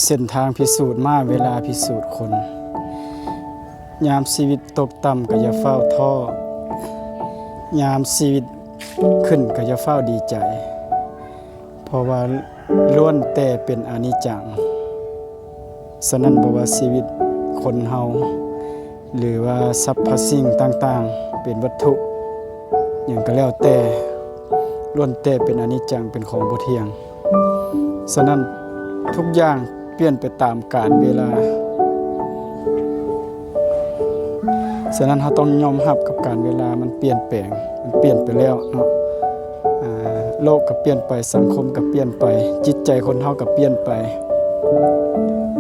ເສັ້ນທາງພິສູດມ້າ ເວລາພິສູດຄົນ. ຍາມຊີວິດຕົກຕ່ຳກໍຢ່າຟ້າວທໍ້, ຍາມຊີວິດຂຶ້ນກໍຢ່າຟ້າວດີໃຈ, ເພາະວ່າລ້ວນແຕ່ເປັນອະນິດຈັງ. ສະນັ້ນ ບໍ່ວ່າຊີວິດຄົນເຮົາ ຫຼືວ່າສັບພະສິ່ງຕ່າງໆ ເປັນວັດຖຸຫຍັງກໍແລ້ວແຕ່ ລ້ວນແຕ່ເປັນອະນິດຈັງ ເປັນຂອງບໍ່ທ່ຽງ. ສະນັ້ນ ທຸກຢ່າງປ່ຽນໄປຕາມການເວລາ. ສະນັ້ນ ເຮົາຕ້ອງຍອມຮັບກັບການເວລາ ມັນປ່ຽນແປງ ມັນປ່ຽນໄປແລ້ວເນາະ. ອາ ໂລກກໍປ່ຽນໄປ, ສັງຄົມກໍປ່ຽນໄປ, ຈິດໃຈຄົນເຮົາກໍປ່ຽນໄປ.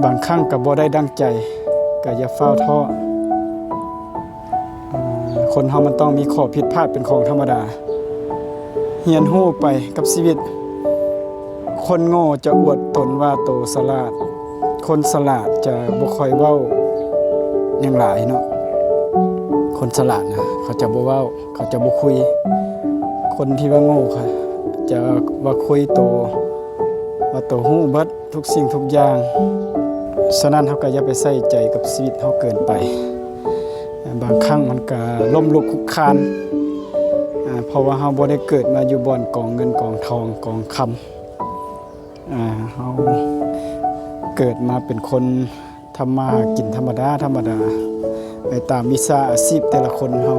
ບາງຄັ້ງກໍບໍ່ໄດ້ດັ່ງໃຈ, ກໍຢ່າຟ້າວທໍ້. ອາ ຄົນເຮົາມັນຕ້ອງມີຂໍ້ຜິດພາດເປັນຂອງທຳມະດາ. ຮຽນຮູ້ໄປກັບຊີວິດ. ຄົນໂງ່ຈະອວດຕົນວ່າໂຕສະຫຼາດ, ຄົນສະຫຼາດຈະບໍ່ຄ່ອຍເວົ້າຫຍັງຫຼາຍເນາະ. ຄົນສະຫຼາດນະ ເຂົາຈະບໍ່ເວົ້າ, ເຂົາຈະບໍ່ຄຸຍ. ຄົນທີ່ວ່າໂງ່ ເຂົາຈະວ່າຄຸຍໂຕ, ວ່າໂຕຮູ້ເບິດ ທຸກສິ່ງທຸກຢ່າງ. ສະນັ້ນ ເຮົາກໍຢ່າໄປໃສ່ໃຈກັບຊີວິດເຮົາເກີນໄປ. ບາງຄັ້ງມັນກໍລົ້ມລຸກຄຸກຄານ, ອາ ເພາະວ່າເຮົາບໍ່ໄດ້ເກີດມາຢູ່ບ່ອນກອງເງິນກອງທອງກອງຄຳ. ອາ ເຮົາເກີດມາເປັນຄົນທຳມາຫາກິນທຳມະດາ, ທຳມະດາ ໄປຕາມວິຊາອາຊີບແຕ່ລະຄົນເຮົາ.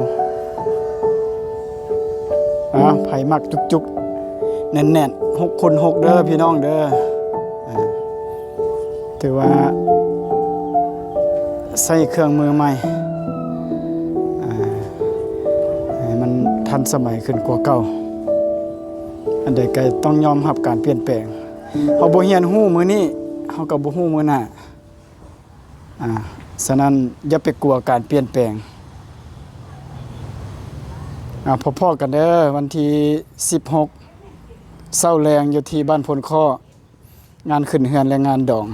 ອາ ໃຜມັກຈຸກໆ ແໜ້ນໆ ຫົກຄູນຫົກເດີພີ່ນ້ອງເດີ. ອາ ຖືວ່າໃຊ້ເຄື່ອງມືໃໝ່ ອາ ໃຫ້ມັນທັນສະໄໝຂຶ້ນກວ່າເກົ່າ. ອັນໃດກໍຕ້ອງຍອມຮັບການປ່ຽນແປງ. ເຮົາບໍ່ຮຽນຮູ້ມື້ນີ້ ເຮົາກໍບໍ່ຮູ້ມື້ໜ້າ. ອາ ສະນັ້ນ ຢ່າໄປກົວການປ່ຽນແປງ. ອາ ພໍ້ໆກັນເດີ ວັນທີສິບຫົກ ເຊົ້າແລງ ຢູ່ທີ່ບ້ານໂພນຄໍ້ ງານຂຶ້ນເຮືອນ ແລະ ງານດອງ.